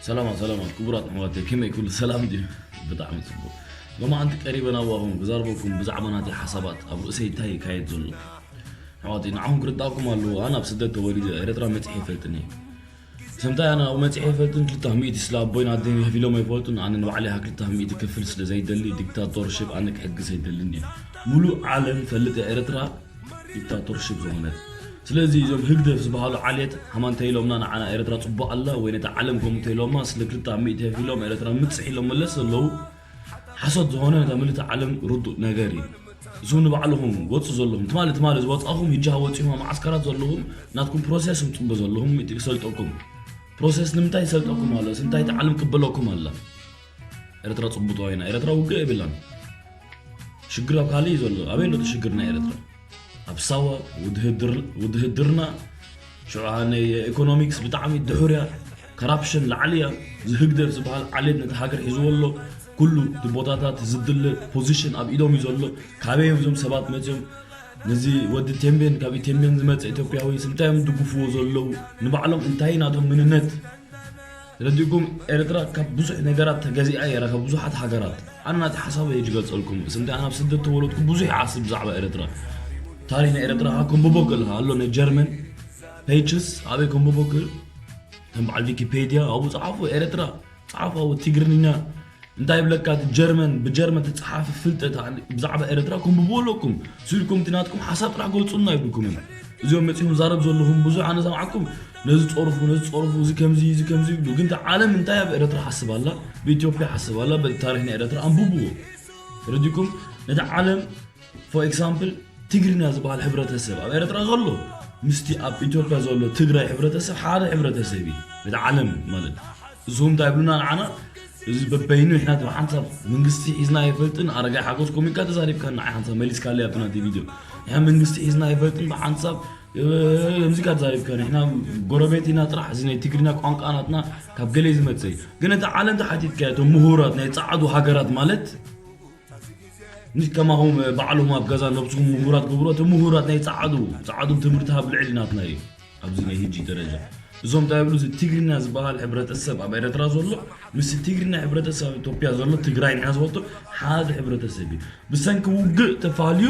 ሰላማት ሰላማት ክቡራት ኣሕዋተይ፣ ከመይ፣ ኩሉ ሰላም ድዩ? ብጣዕሚ ጽቡቕ። ሎማዓንቲ ቀሪበ ናባኹም ክዛረበኩም ብዛዕባ ናተይ ሓሳባት፣ ኣብ ርእሰይ እንታይ ይካየድ ዘሎ። ኣሕዋተይ፣ ንዓኹም ክርዳእኩም ኣለዎ። ኣነ ኣብ ስደት ተወሊደ፣ ኤርትራ መጺሐ ኣይፈልጥን እየ። ስምታይ ኣነ ኣብኡ መጺሐ ኣይፈልጥን። ክልተ ሚእቲ ስለ ኣቦይን ኣደይን ከፊሎም ኣይፈልጡን። ኣነ ንባዕለይ ክልተ ሚእቲ ክፍል ስለ ዘይደሊ፣ ዲክታቶርሽፕ ኣነ ክሕግዝ ኣይደልን እየ። ሙሉእ ዓለም ፈልጥ እያ ኤርትራ ዲክታቶርሽፕ ዝኾነት። ስለዚ እዞም ህግደፍ ዝበሃሉ ዓሌት ሃማን ተይሎምና ንዓና ኤርትራ ጽቡቕ ኣላ ወይ ነታ ዓለም ከምኡ ተይሎማ ስለ ክልተ ሚእቲ ከፊሎም ኤርትራ ምጽሕ ኢሎም መለስ ዘለዉ ሓሶት ዝኾነ ነታ ምልእቲ ዓለም ርዱእ ነገር እዩ። እሱ ንባዕልኹም ወጹ ዘለኹም ትማሊ ትማሊ ዝወጻኹም ህጂ ወጺኹም ኣብ ማዓስከራት ዘለኹም ናትኩም ፕሮሰስ ምጽቡ ዘለኹም እቲ ክሰልጠኩም ፕሮሰስ ንምንታይ ይሰልጠኩም ኣሎ? እንታይ እቲ ዓለም ቅበለኩም ኣላ? ኤርትራ ጽቡጦ ኢና። ኤርትራ ውግእ የብላን። ሽግር ኣብ ካልእ እዩ ዘሎ። ኣበይ ኣሎ እቲ ሽግር ናይ ኤርትራ? ኣብ ሳዋ ውድህድር-፣ ውድህድርና ሽዑ ናይ ኢኮኖሚክስ ብጣዕሚ ድሑር እያ። ከራፕሽን ላዕሊ እያ። ዝህግደፍ ዝበሃል ዓሌት ነቲ ሃገር ሒዝዎ ኣሎ። ኩሉ እቲ ቦታታት ዝድለ ፖዚሽን ኣብ ኢዶም እዩ ዘሎ። ካበይ እዮም እዞም ሰባት መፅዮም? ነዚ ወዲ ቴምቤን ካብ ቴምቤን ዝመፀ ኢትዮጵያዊ ስምታይ እዮም ድግፍዎ ዘለዉ? ንባዕሎም እንታይ ናቶም ምንነት ረዲእኩም? ኤርትራ ካብ ብዙሕ ነገራት ተገዚኣ እያ ካብ ብዙሓት ሃገራት። ኣነ ናቲ ሓሳብ እየ ዝገልጸልኩም። ስምታይ ኣነ ኣብ ስደት ተወለድኩ ብዙሕ ይሓስብ ብዛዕባ ኤርትራ። ታሪኽ ናይ ኤርትራ ከንብቦ ክእል ኣሎ ናይ ጀርመን ፔጅስ ኣበይ ከንብቦ ክእል ከም በዓል ዊኪፔድያ ኣብኡ ጸሓፉ ኤርትራ ጸሓፉ ኣብኡ ትግርኛ እንታይ ይብለካ እቲ ጀርመን ብጀርመን ተጻሓፈ ፍልጠት ብዛዕባ ኤርትራ ከንብቦ ኣለኩም። ስኢልኩም እቲ ናትኩም ሓሳብ ጥራሕ ገልጹልና ይብልኩም እዮም። እዚኦም መጺኹም ዛረብ ዘለኹም ብዙሕ ኣነ ሰምዓኩም ነዚ ጸርፉ ነዚ ጸርፉ እዚ ከምዚ እዚ ከምዚ ይብሉ ግን እቲ ዓለም እንታይ ኣብ ኤርትራ ሓስብ ኣላ ብኢትዮጵያ ሓስብ ኣላ በቲ ታሪኽ ናይ ኤርትራ ኣንብብዎ ረዲኩም ነቲ ዓለም for example ትግርኛ ዝበሃል ሕብረተሰብ ኣብ ኤርትራ ዘሎ ምስቲ ኣብ ኢትዮጵያ ዘሎ ትግራይ ሕብረተሰብ ሓደ ሕብረተሰብ እዩ ነቲ ዓለም ማለት እዚም እንታይ ይብሉና ንዓና እዚ በበይኑ ንሕና ብሓንሳብ መንግስቲ ሒዝና የፈልጥን ኣረጋይ ሓጎስ ኮሚካ ተዛሪብካ ንዓይ ሓንሳብ መሊስካለይ ኣብቲ ናተይ ቪድዮ ንሕና መንግስቲ ሒዝና የፈልጥን ብሓንሳብ ከምዚካ ተዛሪብካ ንሕና ጎረቤት ኢና ጥራሕ እዚ ናይ ትግርኛ ቋንቋ ናትና ካብ ገለ ዝመፅእ ግን እቲ ዓለም ተሓቲትካ እቶም ምሁራት ናይ ፃዕዱ ሃገራት ማለት ንሽ ከማኹም ባዕሎም ኣብ ገዛ ነብስኹም ምሁራት ግብሮ እቲ ምሁራት ናይ ፃዕዱ ፃዕዱ ትምህርቲ ሃብ ልዕሊ ናትና እዩ ኣብዚ ናይ ህጂ ደረጃ እዞም እንታይ ይብሉ እዚ ትግርኛ ዝበሃል ሕብረተሰብ ኣብ ኤረትራ ዘሎ ምስ ትግርኛ ሕብረተሰብ ኣብ ኢትዮጵያ ዘሎ ትግራይ ንሕና ዝፈልጦ ሓደ ሕብረተሰብ እዩ ብሰንኪ ውግእ ተፋልዩ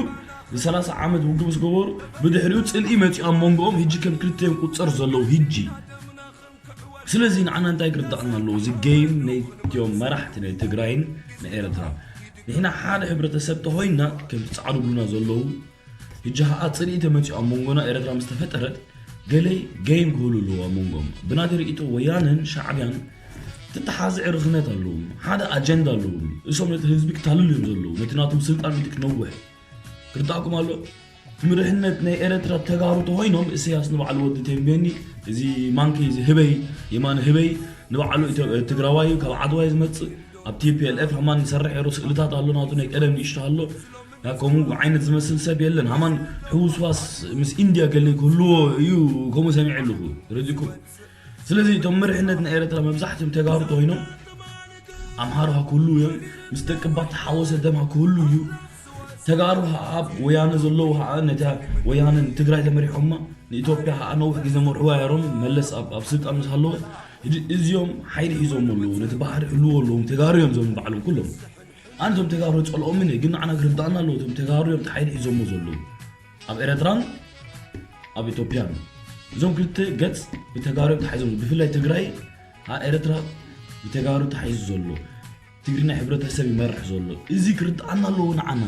ብ30 ዓመት ውግእ ምስ ገበሩ ብድሕሪኡ ፅልኢ መፂኡ ኣብ መንጎኦም ህጂ ከም ክልተዮም ቁፀር ዘለዉ ህጂ ስለዚ ንዓና እንታይ ክርዳእና ኣለዎ እዚ ጌም ናይትዮም መራሕቲ ናይ ትግራይን ናይ ኤረትራ ንሕና ሓደ ሕብረተሰብ ተኾይንና ከምቲ ፃዕዱ ብሉና ዘለዉ ህጂ ኸዓ ፅልኢ ተመፂኡ ኣብ መንጎና ኤረትራ ምስ ተፈጠረት ገለይ ጌም ክህሉ ኣለዎ ኣብ መንጎም ብናተይ ርእይቶ ወያነን ሻዕብያን ተተሓዝዐ ርኽነት ኣለዎም ሓደ ኣጀንዳ ኣለዎም እሶም ነቲ ህዝቢ ክታልሉ እዮም ዘለዉ ነቲ ናቶም ስልጣን እቲ ክነውሕ ክርዳእኩም ኣሎ ምርሕነት ናይ ኤረትራ ተጋሩ ተኾይኖም እሰያስ ንባዕሉ ወዲ ቴምቤኒ እዚ ማንኪ እዚ ህበይ የማን ህበይ ንባዕሉ ኢትዮ- ትግራዋይ እዩ ካብ ዓድዋይ ዝመፅእ ኣብ ቲፒኤልኤፍ ሃማን ዝሰርሕ የሮ ስእልታት ኣሎ ናቱ ናይ ቀደም ንእሽቶ ኣሎ ያ ከምኡ ዓይነት ዝመስል ሰብ የለን ሃማን ሕውስዋስ ምስ ኢንድያ ገለ ክህልዎ እዩ ከምኡ ሰሚዐ ኣለኹ ረዚኩም ስለዚ እቶም መሪሕነት ናይ ኤረትራ መብዛሕትኦም ተጋሩ ተኮይኖም ኣምሓሩ ክህሉ እዮም ምስ ደቂ ባት ተሓወሰ ደማ ክህሉ እዩ ተጋሩ ኣብ ወያነ ዘለዉ ከዓ ነታ ወያነ ትግራይ ተመሪሖማ ንኢትዮጵያ ከዓ ነዊሕ ግዜ መርሕዋ የሮም መለስ ኣብ ኣብ ስልጣን ምስ ሃለወ ሕጂ እዚኦም ሓይሊ ሒዞም ኣለዉ ነቲ ባህሪ ሕልዎ ኣለዎም ተጋሩ እዮም ዞም ባዕሎም ኩሎም ኣነ እቶም ተጋሩ ጸልኦምን ግን ንዓና ክርዳእና ኣለዎ እቶም ተጋሩ እዮም ሓይሊ ሒዞሞ ዘለዉ ኣብ ኤረትራን ኣብ ኢትዮጵያን እዞም ክልተ ገጽ ብተጋሩ ተሓይዞም ብፍላይ ትግራይ ኣ ኤረትራ ብተጋሩ ተሓይዙ ዘሎ ትግርኛ ሕብረተሰብ ይመርሕ ዘሎ እዚ ክርድኣና ኣለዎ ንዓና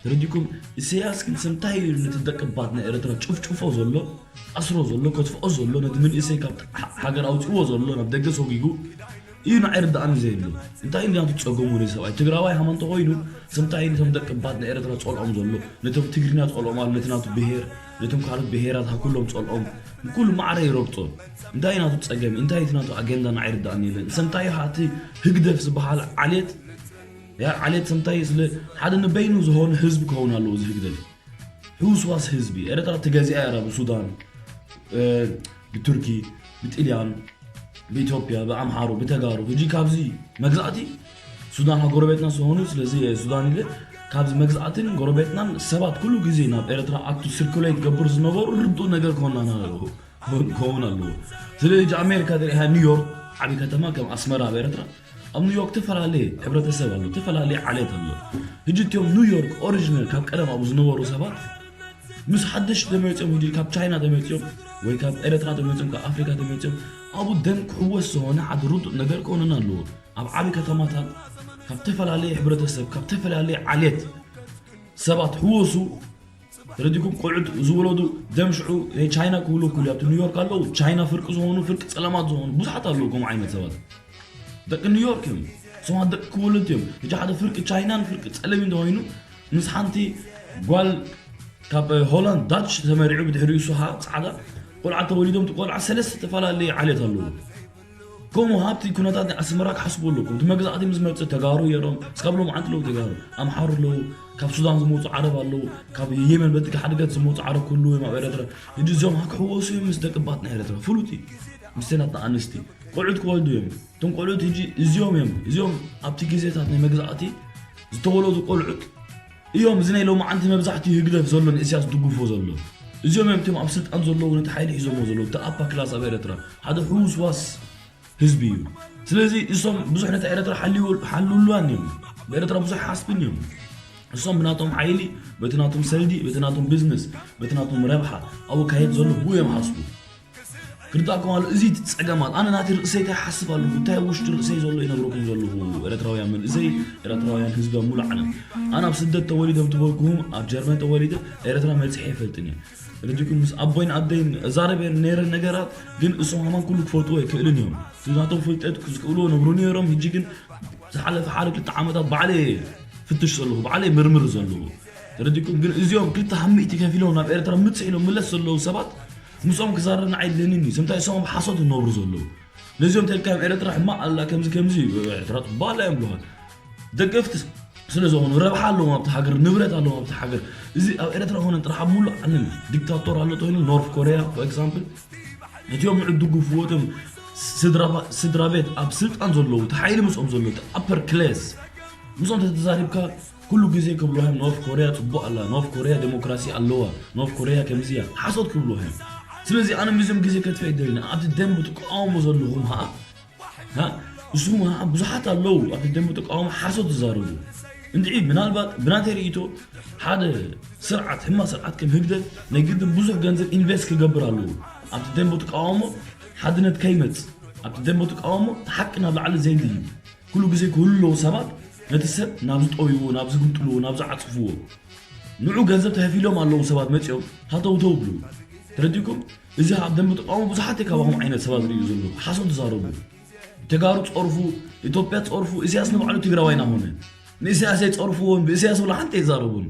ተረዲኩም ኢሰያስ ግን ስምታይ እዩ ነቲ ደቅባት ናይ ኤረትራ ጭፍጭፎ ዘሎ ኣስሮ ዘሎ ከጥፍኦ ዘሎ ነቲ መንእሰይ ካብ ሃገር ኣውፅዎ ዘሎ ናብ ደገ ሰጒጉ እዩ ንዓይ ርዳእኒ ዘይብሉ እንታይ እዩ ናቱ ጸገሙ ነዚ ሰብኣይ ትግራዋይ ሃማን ተኾይኑ ስምታይ ነቶም ደቂ ባት ናይ ኤረትራ ጸልኦም ዘሎ ነቶም ትግርኛ ጸልኦም ኣሎ ነቲ ናቱ ብሄር ነቶም ካልኦት ብሄራት ሃኩሎም ጸልኦም ንኩሉ ማዕረ ይረግጾ እንታይ እዩ ናቱ ጸገም እንታይ እቲ ናቱ ኣገንዳ ንዓይ ርዳእኒ የለን ስምታይ ሃቲ ህግደፍ ዝበሃል ዓሌት ያ ዓሌት ስምታይ ስለ ሓደ ንበይኑ ዝኾነ ህዝቢ ክኸውን ኣለዎ እዚ ህግደፍ ሕውስዋስ ህዝቢ ኤረትራ ተገዚኣ እያ ብሱዳን ብቱርኪ ብጥልያን ብኢትዮጵያ ብኣምሓሩ ብተጋሩ ሕጂ ካብዚ መግዛእቲ ሱዳን ጎረቤትና ዝኾኑ ስለዚ ሱዳን ኢለ ካብዚ መግዛእትን ጎረቤትናን ሰባት ኩሉ ግዜ ናብ ኤረትራ ኣቱ ስርኩሌት ገብር ዝነበሩ ርዱእ ነገር ክኾና ክኸውን ኣለዎ ስለዚ ኣሜሪካ ተሪኢኻ ኒውዮርክ ዓብዪ ከተማ ከም ኣስመራ ኣብ ኤርትራ ኣብ ኒውዮርክ ዝተፈላለየ ሕብረተሰብ ኣሎ፣ ዝተፈላለየ ዓሌት ኣሎ። ሕጂ እቲኦም ኒውዮርክ ኦሪጂናል ካብ ቀደም ኣብኡ ዝነበሩ ሰባት ምስ ሓደሽ ተመፂኦም፣ ሕጂ ካብ ቻይና ተመፂኦም ወይ ካብ ኤርትራ ተመፂኦም፣ ካብ ኣፍሪካ ተመፂኦም፣ ኣብኡ ደም ክሕወስ ዝኾነ ሓደ ርዱእ ነገር ክኾነና ኣለዎ። ኣብ ዓብዪ ከተማታት ካብ ዝተፈላለየ ሕብረተሰብ፣ ካብ ዝተፈላለየ ዓሌት ሰባት ሕወሱ። ተረዲኩም? ቆልዑት ዝወለዱ ደም ሽዑ ናይ ቻይና ክብሉ ክሉ ኣብቲ ኒውዮርክ ኣለዉ። ቻይና ፍርቂ ዝኾኑ፣ ፍርቂ ጸለማት ዝኾኑ ብዙሓት ኣለዉ ከምኡ ዓይነት ሰባት። ደቂ ኒውዮርክ እዮም። እሶም ደቂ ክወለድ እዮም። ሕጂ ሓደ ፍርቂ ቻይናን ፍርቂ ጸለሚ እንተኾይኑ ምስ ሓንቲ ጓል ካብ ሆላንድ ዳች ተመሪዑ ብድሕሪኡ እሱ ኸዓ ጻዕዳ ቆልዓ ተወሊዶም፣ እቲ ቆልዓ ሰለስተ ዝተፈላለየ ዓሌት ኣለዎ። ከምኡ ሃብቲ ኩነታት ናይ ኣስመራ ክሓስቡ ኣለኩም። እቲ መግዛእቲ ምስ መጽእ ተጋሩ የሮም፣ እስካብ ሎም ዓንቲ ኣለዉ ተጋሩ፣ ኣምሓሩ ኣለዉ፣ ካብ ሱዳን ዝመጹ ዓረብ ኣለዉ፣ ካብ የመን በቲ ሓድገት ዝመጹ ዓረብ ክህልዉ እዮም ኣብ ኤረትራ። ሕጂ እዚኦም ክሕወሱ እዮም ምስ ደቂ ባት ናይ ኤረትራ። ፍሉጥ እዩ። ምስ ናትና ኣንስቲ ቆልዑት ክወልዱ እዮም። እቶም ቆልዑት ሕጂ እዚኦም እዮም። እዚኦም ኣብቲ ግዜታት ናይ መግዛእቲ ዝተወለዱ ቆልዑት እዮም። እዚ ናይ ሎማዓንቲ መብዛሕትኡ ህግደፍ ዘሎ ንእስያስ ድጉፎ ዘሎ እዚኦም እዮም። እቶም ኣብ ስልጣን ዘለዉ ነቲ ሓይሊ ሒዞሞ ዘለዉ እቲ ኣፓ ክላስ ኣብ ኤረትራ ሓደ ሕውስዋስ ህዝቢ እዩ። ስለዚ እሶም ብዙሕ ነታ ኤረትራ ሓልዩ-፣ ሓልውልዋን እዮም። ብኤረትራ ብዙሕ ሓስብን እዮም። እሶም ብናቶም ሓይሊ፣ በቲ ናቶም ሰልዲ፣ በቲ ናቶም ቢዝነስ፣ በቲ ናቶም ረብሓ ኣብኡ ካየድ ዘሎ ብኡ እዮም ሓስቡ። ክርዳእኩም ኣሎ፣ እዚ እቲ ጸገማት። ኣነ ናተይ ርእሰይ እንታይ ይሓስብ ኣለኹ፣ እንታይ ኣብ ውሽጢ ርእሰይ ዘሎ ይነግረኩም ዘለኹ። ኤረትራውያን መንእሰይ፣ ኤረትራውያን ህዝቢ ኣብ ሙሉእ ዓለም። ኣነ ኣብ ስደት ተወሊደ ምትበልኩኹም፣ ኣብ ጀርመን ተወሊደ፣ ኤረትራ መጺሐ ኣይፈልጥን እየ። ተረዲኩም? ምስ ኣቦይን ኣደይን እዛረብ ነይረ ነገራት፣ ግን እሶም ከማን ኩሉ ክፈልጥዎ ኣይክእልን እዮም። እቲ ናቶም ፍልጠት ዝክእልዎ ነግሩኒ ነይሮም። ሕጂ ግን ዝሓለፈ ሓደ ክልተ ዓመታት ባዕለይ ፍትሽ ዘለኹ፣ ባዕለይ ምርምር ዘለኹ። ተረዲኩም? ግን እዚኦም ክልተ ካብ ሚእቲ ከፊሎም ናብ ኤርትራ ምጽእ ኢሎም ምለስ ዘለዉ ሰባት ምስኦም ክዛረብ ንዓይ የድልየንን እዩ። ስምታይ እሶም ኣብ ሓሶት ይነብሩ ዘለዉ። ነዚኦም ተልካዮም ኤርትራ ሕማቕ ኣላ፣ ከምዚ ከምዚ እዩ፣ ኤርትራ ጽቡቕ ኣላ እዮም ብለዋል። ደገፍቲ ስለ ዝኾኑ ረብሓ ኣለዎም ኣብቲ ሃገር፣ ንብረት ኣለዎም ኣብቲ ሃገር። እዚ ኣብ ኤርትራ ኾነ ጥራሕ ኣብ ሙሉእ ዓለም ዲክታቶር ኣሎ ተይኑ፣ ኖርት ኮርያ for example፣ እቲኦም ንዑ ድጉፍዎ፣ እቶም ስድራ-፣ ስድራ ቤት ኣብ ስልጣን ዘለዉ፣ እቲ ሓይሊ ምስኦም ዘሎ፣ እቲ ኣፐር ክላስ ምስኦም ተተዛሪብካ ኩሉ ግዜ ክብልዎም ኖርት ኮርያ ጽቡቕ ኣላ፣ ኖርት ኮርያ ዴሞክራሲ ኣለዋ፣ ኖርት ኮርያ ከምዚ እያ፣ ሓሶት ክብልዎም። ስለዚ ኣነ ምስኦም ግዜ ከጥፍእ ኣይደልን። ኣብቲ ደንብ ትቃወሙ ዘለኹም ኸኣ፣ ሃ፣ ንስኹም ኸኣ ብዙሓት ኣለዉ ኣብቲ ደንብ ተቃውሞ ሓሶት ዝዛረቡ። እንድዒ ምናልባት ብናተይ ርእይቶ ሓደ ስርዓት፣ ሕማቕ ስርዓት ከም ህግደፍ ናይ ግድን ብዙሕ ገንዘብ ኢንቨስት ክገብር ኣለዎ። ኣብቲ ደንብ ተቃውሞ ሓድነት ከይመጽእ፣ ኣብቲ ደንብ ተቃውሞ እቲ ሓቂ ናብ ላዕሊ ዘይድይብ፣ ኩሉ ግዜ ክህሉ ኣለዎ ሰባት ነቲ ሰብ ናብ ዝጠውይዎ፣ ናብ ዝግምጥልዎ፣ ናብ ዝዓጽፍዎ። ንዑ ገንዘብ ተኸፊሎም ኣለዉ ሰባት መጺኦም ሃተውተው ብሉ። ተረዲእኩም? እዚ ኣብ ደንብ ተቃውሞ ብዙሓት ካባኹም ዓይነት ሰባት ርእዩ ዘለኹ። ሓሶት ዝዛረቡ። ተጋሩ ጸርፉ፣ ኢትዮጵያ ጸርፉ፣ ኢሳያስ ንባዕሉ ትግራዋይ ናሆነ። ንኢሳያስ ኣይጸርፍዎን፣ ብኢሳያስ ወላ ሓንቲ ኣይዛረቡን።